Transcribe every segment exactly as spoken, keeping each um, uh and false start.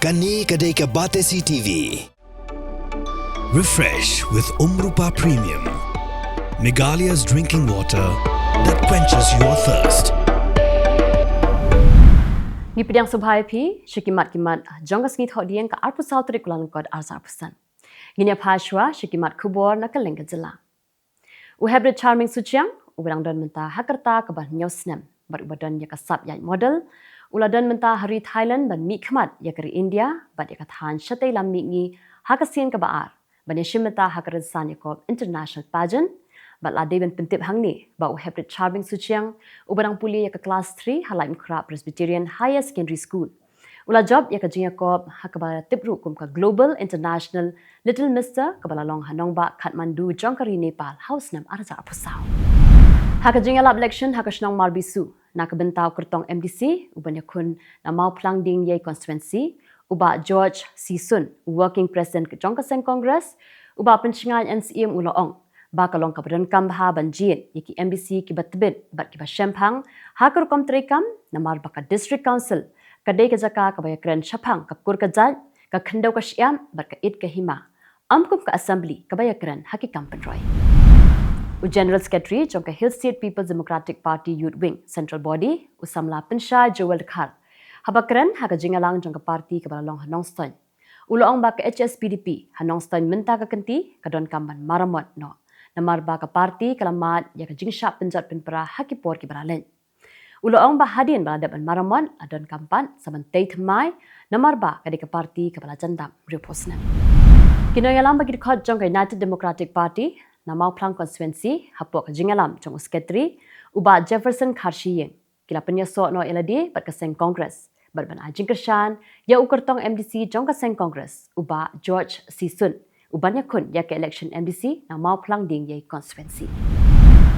Kane ka dei ka Batesi T V. Refresh with Umrupa Premium, Meghalaya's drinking water that quenches your thirst. Ngi pdiang sngewbha ïa phi sha ki mat ki mat jong ka sngi Thohdieng ka arphew saw tarik u Kyllalyngkot arhajar arphew san. Ngin ïa phai shuwa sha ki mat khubor na kylleng ka jylla. U Heprit Charming Suchiang, uba dang don mynta ha ka rta kaba hynñiew snem bad uba don ïa ka sap ïaid model, u la don mynta ha ri Thailand ban mihkhmat ïa ka ri India bad ïa ka thaiñ shatei lam mihngi ha ka sien kaba ar ban ïashim bynta ha ka rynsan ïakob International Pageant. Bad la dei ban pyntip hangne ba u Heprit Charming Suchiang, uba dang pule ïa ka klas three ha Laitumkhrah Presbyterian Higher Secondary School, u la jop ïa ka jingïakob ha kaba tip ruh kum ka Global International Little Mister kaba la long ha nongbah Kathmandu jong ka ri Nepal ha u snem arhajar arphew saw. Ha ka jingïalap election ha ka shnong Marbisu na ka bynta u kyrtong M D C uban ïakhun na Mawphlang Diengïei Constituency, u Bah George C Sun, u Working President jong ka seng Congress, u Bah Pynshngaiñ N Syiem u la ong ba ka long kaba donkam bha ban jied ïa ki M D C kiba tbit bad kiba shemphang ha ka rukom treikam, namar ba ka District Council ka dei ka jaka kaba ïakren shaphang ka kur ka jait, ka khyndew ka shyiap bad ka it ka hima, ym kum ka Assembly kaba ïakren ha ki kam pynroi. U General Secretary jong ka Hill State People's Democratic Party Youth Wing Central Body, u samla pynshai Joel Dkhar, haba kren ha ka jingïalang jong ka party kaba la long ha Nongstoiñ, u la ong ba ka H S P D P ha Nongstoiñ mynta ka kynti ka donkam ban maramot noh, namar ba ka party ka la mad ïa ka jingshah pynjot pynpra ha ki por kiba la leit. U la ong ba hadien ba la dep ban maramot, la donkam pat sa ban tei thymmai, namar ba ka dei ka party kaba la jan dap hynriewphew snem. Ki nongïalam bad ki dkhot jong ka United Democratic Party na Mawphlang Constituency, hapoh ka jingïalam jong u Secretary, u Bah Jefferson Kharshiying, ki la pynïasoh noh ïa lade bad ka seng Congress bad ban ai jingkyrshan ïa u kyrtong M D C jong ka seng Congress, u Bah George C Sun, uban ïakhun ïa ka election M D C na Mawphlang Diengïei Constituency.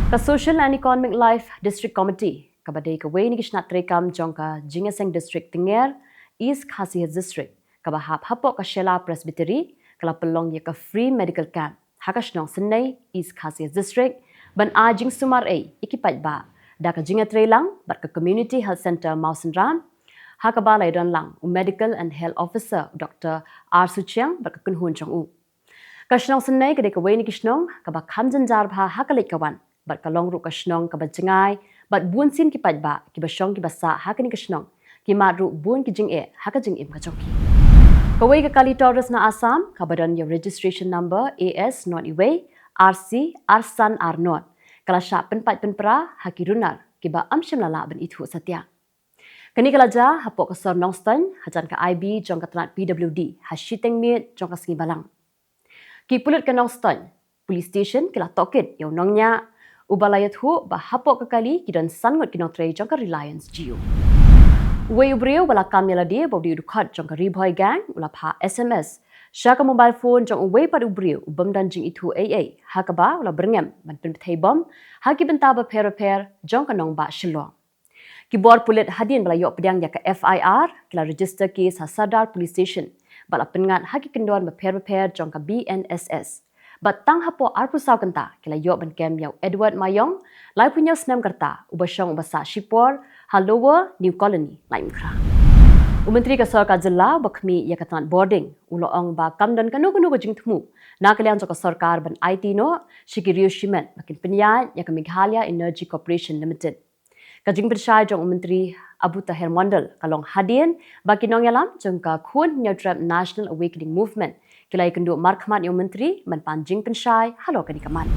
Ka Social and Economic Life District Committee, kaba dei kawei na ki shnat treikam jong ka Jingïaseng District Tynger, East Khasi Hills District, kaba hap hapoh ka Shella Presbytery, ka la pynlong ïa ka free medical camp ha ka shnong Synei, East Khasi Hills District, ban ai jingsumar ei ïa ki paidbah da ka jingïatreilang bad ka Community Health Centre Mawsynram, ha kaba la ïadon lang u Medical and Health Officer, Doctor R Suchiang, bad ka kynhun jong u. Ka shnong Synei ka dei kawei na ki shnong kaba kham jynjar bha ha ka leit ka wan, bad ka long ruh ka shnong kaba jngai bad bunsien ki paidbah kiba shong kiba sah ha kane ka shnong ki mad ruh bun ki jingeh ha ka jingim ka jong ki. Kawei ka kali Taurus na Assam kaba don ïa u registration number A S not iwei R C ar san ar not, ka la shah pynpait pynpra ha ki runar kiba ym shym la lah ban ithuh satia. Kane ka la jia hapoh ka sor Nongstoiñ hajan ka I B jong ka tnat P W D ha shiteng miet jong ka sngi Balang. Ki pulit ka Nongstoiñ Police Station ki la tohkit ïa u nongñiah uba la ïathuh ba hapoh ka kali ki don san ngut ki nongtrei jong ka Reliance Jio. Uwei u briew uba la kam ïa lade ba u dei u dkhot jong ka Ri Bhoi Gang u la phah S M S sha ka mobile phone jong uwei pat u briew u bym don jingithuh ei ei, ha kaba u la byrngem ban pynbthei bom ha ki bynta bapher bapher jong ka nongbah Shillong. Ki bor pulit hadien ba la ïoh pdiang ïa ka F I R, ki la register case ha Sadar Police Station bad la pynngat ha ki kyndon bapher bapher jong ka B N S S. Bad tang hapoh arphew saw kynta ki la ïoh ban kem ïa u Edward Mayong, laiphew hynñiew snem ka rta, uba shong uba sah shipor ha Lower New Colony, Laitumkhrah. U Myntri ka Sorkar Jylla uba khmih ïa ka tnat bording u la ong ba kam don kano kano ka jingthmu na ka liang jong ka sorkar ban aiti noh sha ki riew shimet ba kin pynïaid ïa ka Meghalaya Energy Corporation Limited. Ka jingpynshai jong u Myntri Abu Taher Mondal ka long hadien ba ki nongïalam jong ka Khun Hynñiewtrep National Awakening Movement ki la ïakynduh markhmat ïa u Myntri ban pan jingpynshai halor kane ka mat.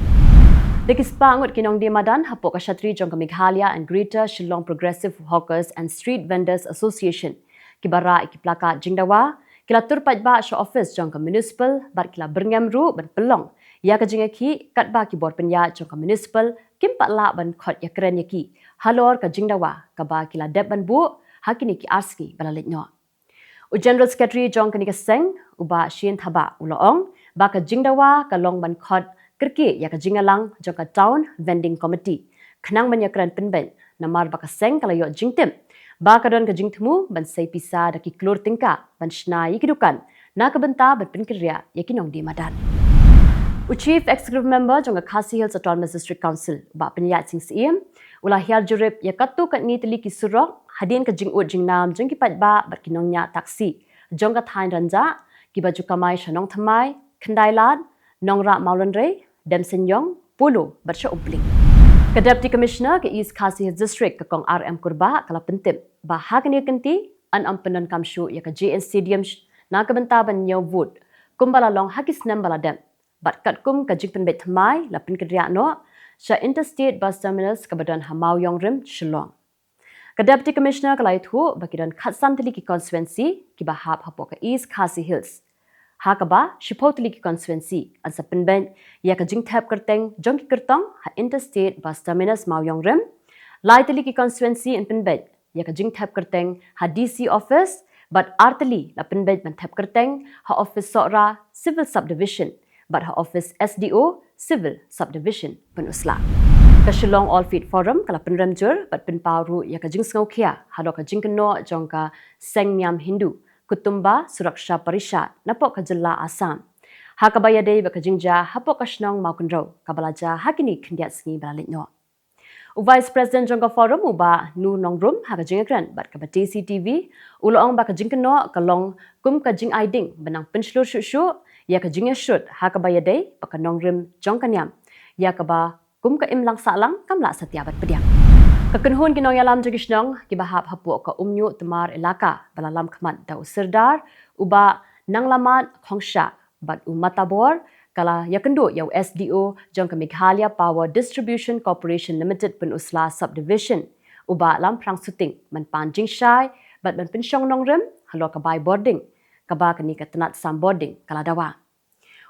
Da ki spah ngut ki nongdie madan hapoh ka shatri jong ka Meghalaya and Greater Shillong Progressive Hawkers and Street Vendors Association kiba rah ïa ki plakat jingdawa, ki la tur paidbah sha office jong ka municipal bad ki la byrngem ruh ban pynlong ïa ka jingïakhih katba ki bor pynïaid jong ka municipal kim pat lah ban khot ïakren ïa ki halor ka jingdawa kaba ki la dep ban buh ha kine ki ar sngi ba la leit noh. U General Secretary jong kane ka seng, u Bah Shane Thabah, u la ong ba ka jingdawa ka long ban khot kyrkieh ïa ka jingïalang jong ka Town Vending Committee khnang ban ïakren pynbeit, namar ba ka seng ka la ïoh jingtip ba ka don ka jingthmu ban sei pisa da ki klur tyngka ban shna ïa ki dukan na ka bynta ban pynkynriah ïa ki nongdie madan. U Chief Executive Member jong ka Khasi Hills Autonomous District Council, Bah Pynïaid Sing Syiem, u la hiar jurip ïa katto katne tylli ki surok hadien ka jingud jingnam jong ki paidbah bad ki nongñiah taxi jong ka thaiñ Ranjah kiba ju kamai sha Nongthymmai, Khyndailad, Nongrah Mawlynrei, Demseiniong, Polo bad sha Umpling. Ka Deputy Commissioner ka East Khasi Hills District ka Kong R M Kurbah ka la pyntip ba ha kane ka kynti yn ym pyndonkam shuh ïa ka J N Stadium sh- na ka bynta ban ñiew vote kumba la long ha ki snem ba la dep, bad katkum ka jingpynbeit thymmai la pynkynriah noh sha Interstate Bus Terminus kaba don ha Mawïong Rim, Shillong. Ka Deputy Commissioner ka la ïathuh ba ki don khatsan tylli ki constituency kiba hap hapoh ka East Khasi Hills, ha kaba shiphew tylli ki constituency yn sa pynbeit ïa ka jingthep kyrteng jong ki kyrtong ha Interstate Bus Terminus Mawïong Rim, lai tylli ki constituency yn pynbeit ïa ka jingthep kyrteng ha D C office, bad ar tylli la pynbeit ban thep kyrteng ha office Sohra Civil Subdivision bad ha office S D O Civil Subdivision Pynursla. Ka Shillong All Faith Forum ka la pynrem jur bad pynpaw ruh ïa ka jingsngewkhia halor ka jingkynnoh jong ka seng niam Hindu Kutumba Suraksha Parishad napoh ka jylla Assam, ha kaba ïadei bad ka jingjia hapoh ka shnong Mawkynrew kaba la jia ha kine khyndiat sngi ba la leit noh. U Vice President jong ka Forum, u Bah Nur Nongrum, ha ka jingïakren bad kaba T C T V, u la ong ba ka jingkynnoh ka long kum ka jingai ding ban nang pynshlur shuh shuh ïa ka jingïashut ha kaba ïadei bad ka nongrim jong ka niam, ïa kaba kum ka imlang sahlang kam lah satia ban pdiang. Ka kynhun ki nongïalam jong ki shnong kiba hap hapoh ka Umñiuh Tmar Elaka ba la lam khmat da u Sirdar, u Bah Nanglamat Khongsha, bad u Matabor, ka la ïakynduh ïa u S D O jong ka Meghalaya Power Distribution Corporation Limited Pynursla Subdivision, u Bah Lamphrang Suting, ban pan jingshai bad ban pynshong nongrim halor ka bai bording kaba kane ka tnat sam bording ka la dawa.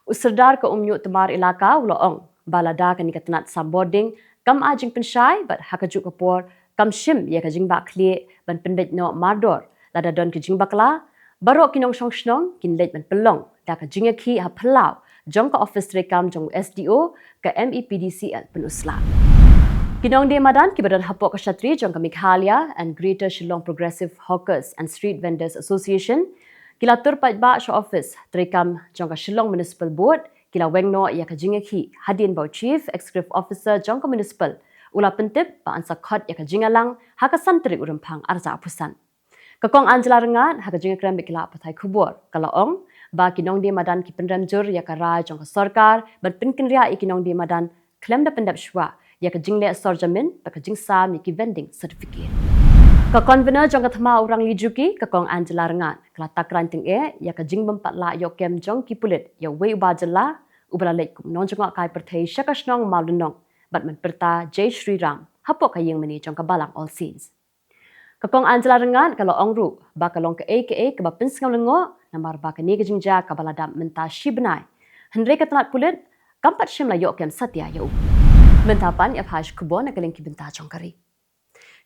U Sirdar ka Umñiuh Tmar Elaka u la ong ba lada kane ka tnat sam bording kam ai jingpynshai bad ha kajuh ka por kam shim ïa ka jingbakla ban pynbeit noh mardor lada don ki jingbakla, baroh ki nongshong shnong kin leit ban pynlong da ka jingïakhih ha phyllaw jong ka office treikam jong u S D O ka M E P D C L Pynursla. Ki nongdie madan kiba don hapoh ka shatri jong ka Meghalaya and Greater Shillong Progressive Hawkers and Street Vendors Association ki la tur paidbah sha office treikam jong ka Shillong Municipal Board, ki la weng noh ïa ka jingïakhih hadien ba u Chief Executive Officer jong ka Municipal u la pyntip ba yn sa khot ïa ka jingïalang ha ka san tarik u Rymphang arhajar arphew san. Ka Kong Angela Ryngat ha ka jingïakren bad ki lad pathai khubor ka la ong ba ki nongdie madan ki pynrem jur ïa ka rai jong ka sorkar ban pynkynriah ïa ki nongdie madan khlem da pyndep shuwa ïa ka jingleh sor jamin bad ka jingsam ïa ki vending certificate. Ka Convener jong ka Thma Urangli Juki, ka Kong Angela Ryngat, ka la takran tyngeh ïa ka jingbym pat lah ïoh kem jong ki pulit ïa uwei u bar jylla uba la leit kum nongjngohkai pyrthei sha ka shnong Mawlynnong bad ban pyrta Jai Shri Ram hapoh ka ïingmane jong ka Balang All Saints. Ka Kong Angela Ryngat ka la ong ruh ba ka long kaei kaei kaba pynsngew lyngngoh namar ba kane ka jingjia kaba la dap mynta shi bnai, hynrei ka tnat pulit kam pat shym la ïoh kem satia ïa u. Mynta pat ïa phi khubor na ka liang ki bynta jong ka ri.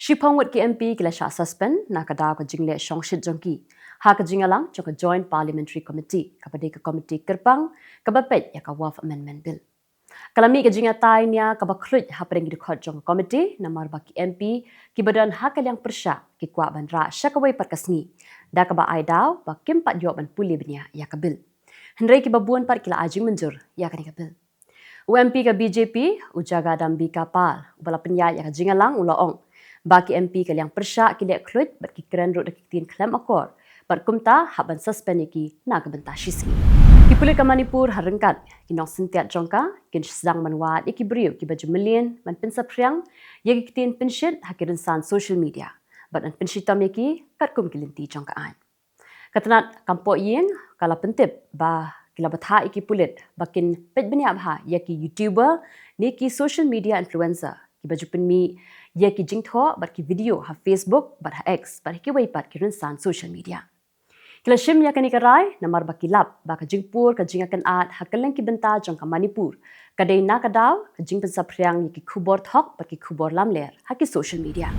Shiphew ngut ki M P ki la shah suspend na ka daw ka jingleh shongshit jong ki ha ka jingïalang jong ka Joint Parliamentary Committee kaba dei ka komiti kyrpang kaba peit ïa ka Waqf Amendment Bill. Ka la mih ka jingïatai nia kaba khluit hapdeng ki dkhot jong ka komiti namar ba ki M P kiba don ha ka liang pyrshah ki kwah ban rah sha kawei pat ka sngi, da kaba ai daw ba kim pat ïoh ban pule bniah ïa ka bill. Hynrei kiba bun pat ki la ai jingmynjur ïa kane ka bill. U M P ka B J P, u Jagadambika Pal, uba la pynïaid ïa ka jingïalang u la ong ba ki M P ka liang pyrshah ki leh khluit bad ki kren ruh da ki ktien khlem akor, bad kumta hap ban suspend ïa ki na ka bynta shi sngi. Ki pulit ka Manipur ha ryngkat ki nongsyntiat jong ka kin sdang ban wad ïa ki briew kiba ju mlien ban pynsaphriang ïa ki ktien pynshit ha ki rynsan social media bad ban pynshitom ïa ki katkum ki lynti jong ka aiñ. Ka tnat kam poh ïing ka la pyntip ba ki la bthah ïa ki pulit ba kin peit bniah bha ïa ki YouTuber ne ki social media influencer kiba ju pynmih ïa ki jingthoh bad ki video ha Facebook bad ha X bad ha kiwei pat ki rynsan social media. Ki la shim ïa kane ka rai namar ba ki lap ba ka jingpur ka jingïakynad ha kylleng ki bynta jong ka Manipur ka dei na ka daw ka jingpynsaphriang ïa ki khubor thok bad ki khubor lamler ha ki social media.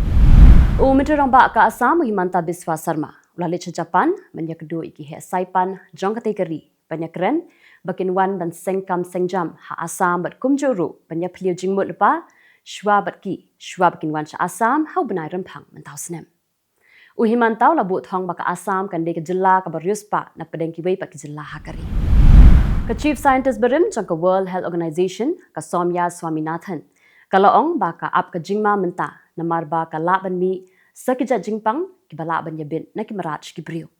U Myntri Rangbah ka Assam, u Himanta Biswa Sarma, u la leit sha Japan ban ïakynduh ïa ki heh saipan jong katei ka ri ban ïakren ba kin wan ban seng kam seng jam ha Assam bad kumjuh ruh ban ïaphylliew jingmut lypa shuwa bad ki, shuwa ba kin wan sha Assam ha u bnai Rymphang mynta u snem. U Himanta u la buh thong ba ka Assam kan dei ka jylla kaba riewspah na pdeng kiwei pat ki jylla ha ka ri. Ka Chief Scientist barim jong ka World Health Organization, ka Soumya Swaminathan, ka la ong ba ka ap ka jingma mynta namar ba ka lah ban mih sa ki jait jingpang kiba lah ban ïabit na ki mrad sha ki briew.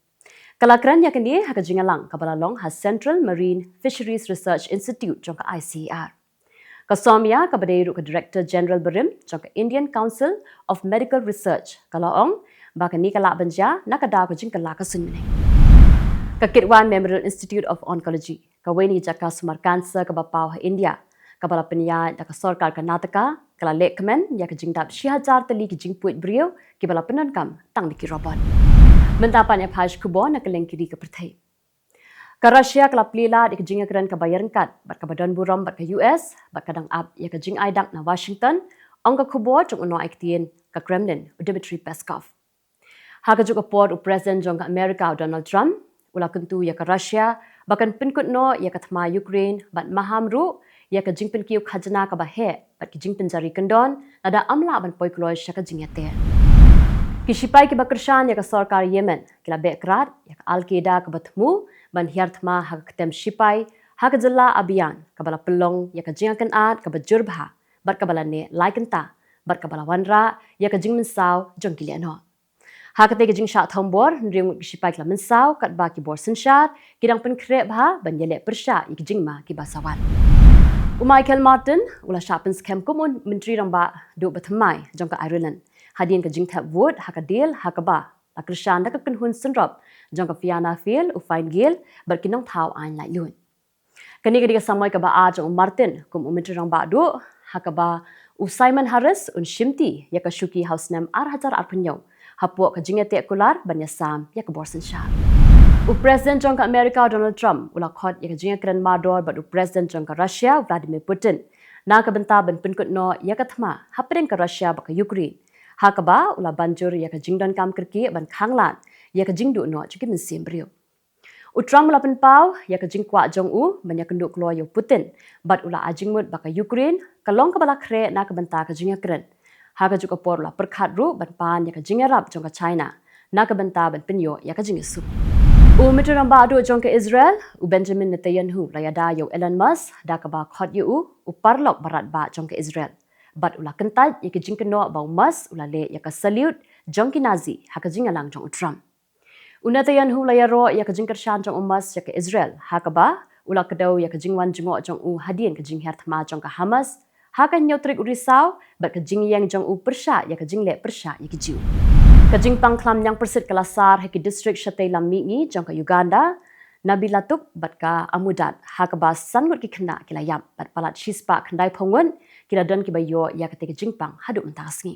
Ka la kren ïa kane ha ka jingïalang kaba la long ha Central Marine Fisheries Research Institute jong ka I C A R. Ka Soumya, kaba dei ruh ka Director General barim jong ka Indian Council of Medical Research, ka la ong ba kane ka lah ban jia na ka daw ka jingkylla ka suiñbneng. Ka Kidwan Memorial Institute of Oncology, kawei na ki jaka sumar cancer kaba paw ha India, kaba la pynïaid da ka sorkar Karnataka, ka la lehkmen ïa ka jingdap shi hajar tylli ki jingpuid briew kiba la pyndonkam tang da ki robot. Mynta pat ïa phi ki khubor na kylleng ki ri ka pyrthei. Ka Russia ka la plie lad ïa ka jingïakren kaba ïaryngkat bad kaba don burom bad ka U S, bad ka dang ap ïa ka jingai dak na Washington, ong ka khubor jong u nongaiktien ka Kremlin, u Dmitry Peskov. Ha kajuh ka por, u President jong ka America, u Donald Trump, u la kyntu ïa ka Russia ba kan pynkut noh ïa ka thma Ukraine bad maham ruh ïa ka jingpynkiew khajna kaba heh bad ki jingpynjari kyndon lada ym lah ban poi kloi sha ka jingïateh. Ki shipai kiba kyrshan ïa ka sorkar Yemen ki la beh krad ïa ka Al-Qaeda kaba thmu ban hiar thma ha ka ktem shipai ha ka jylla Abyan, kaba la pynlong ïa ka jingïakynad kaba jur bha bad kaba la neh lai kynta bad kaba la wanrah ïa ka jingmynsaw jong ki lehnoh. Ha katei ka jingshah thombor, hynriew ngut ki shipai ki la mynsaw, katba ki bor synshar ki dang pynkhreh bha ban ïaleh pyrshah ïa ki jingma kiba sa wan. U Michael Martin u la shah pynskhem kum u Myntri Rangbah Duh bathymmai jong ka Ireland hadien ka jingthep vote ha ka deal ha kaba la kyrshan da ka kynhun synrop jong ka Fianna Fáil, u Fine Gael, bad ki nongthaw aiñ laitluid. Kane ka dei ka samoi kaba ar jong u Martin kum u Myntri Rangbah Duh, ha kaba u Simon Harris un shimti ïa ka shuki ha u snem ar hajar arphew hynñiew hapoh ka jingïateh kular ban ïasam ïa ka bor synshar. U President jong ka America, u Donald Trump, u la khot ïa ka jingïakren mardor bad u President jong ka Russia, u Vladimir Putin, na ka bynta ban pynkut noh ïa ka thma hapdeng ka Russia bad ka Ukraine, ha kaba u la ban jur ïa ka jingdonkam kyrkieh ban khanglad ïa ka jingduh noh jong ki mynsiem briew. U Trump u la pynpaw ïa ka jingkwah jong u ban ïakynduh kloi ïa u Putin, bad u la ai jingmut ba ka Ukraine ka long kaba la khreh na ka bynta ka jingïakren. Ha kajuh ka por u la pyrkhat ruh ban pan ïa ka jingïarap jong ka China na ka bynta ban pynïoh ïa ka jingïasuk. U Myntri Rangbah Duh jong ka Israel, u Benjamin Netanyahu, u la ïada ïa u Elon Musk da kaba khot ïa u u paralok baratbah jong ka Israel, bad u la kyntait ïa ka jingkynnoh ba u Musk u la leh ïa ka salute jong ki Nazi ha ka jingïalang jong u Trump. U Netanyahu u la ïaroh ïa ka jingkyrshan jong u Musk ïa ka Israel, ha kaba u la kdew ïa ka jingwan jngoh jong u hadien ka jinghiar thma jong ka Hamas ha ka hynñiew tarik u Risaw, bad ka jingïeng jong u pyrshah ïa ka jingleh pyrshah ïa ki Jiw. Ka jingpang khlam ñiangpyrsit ka la sar ha ki distrik shatei lam mihngi jong ka Uganda, Nabilatuk bad ka Amudat, ha kaba san ngut ki khynnah ki la ïap bad palat shispah khyndaiphew ngut ki la don kiba ïoh ïa katei ka jingpang haduh mynta ka sngi.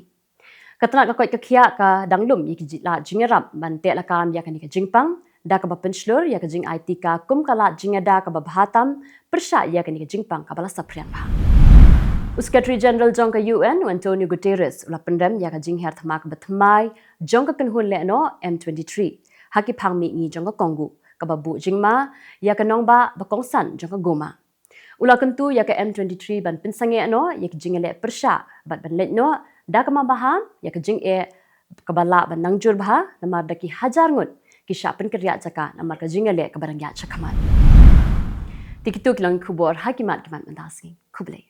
Ka tnat ka koit ka khiah ka dang lum ïa ki jingïarap ban teh lakam ïa kane ka jingpang da kaba pynshlur ïa ka jingai tika kum ka lad jingïada kaba bha tam pyrshah ïa kane ka jingpang kaba la saphriang bha. U Secretary General jong ka U N, u Antonio Guterres, u la pynrem ïa ka jinghiar thma kaba thymmai jong ka kynhun lehnoh M twenty-three ha ki phang mihngi jong ka Congo, kaba buh jingma ïa ka nongbah ba kongsan jong ka Goma. U la kyntu ïa ka M twenty-three ban pynsangeh noh ïa ka jingïaleh pyrshah bad ban leit noh da kaba maham ïa ka jingeh kaba lah ban nang jur bha, namar da ki hajar ngut ki shah pynkynriah jaka namar ka jingïaleh kaba dang ïaid shakhmat. Te kito ki long ki khubor ha ki mat ki mat mynta ka sngi. Khublei.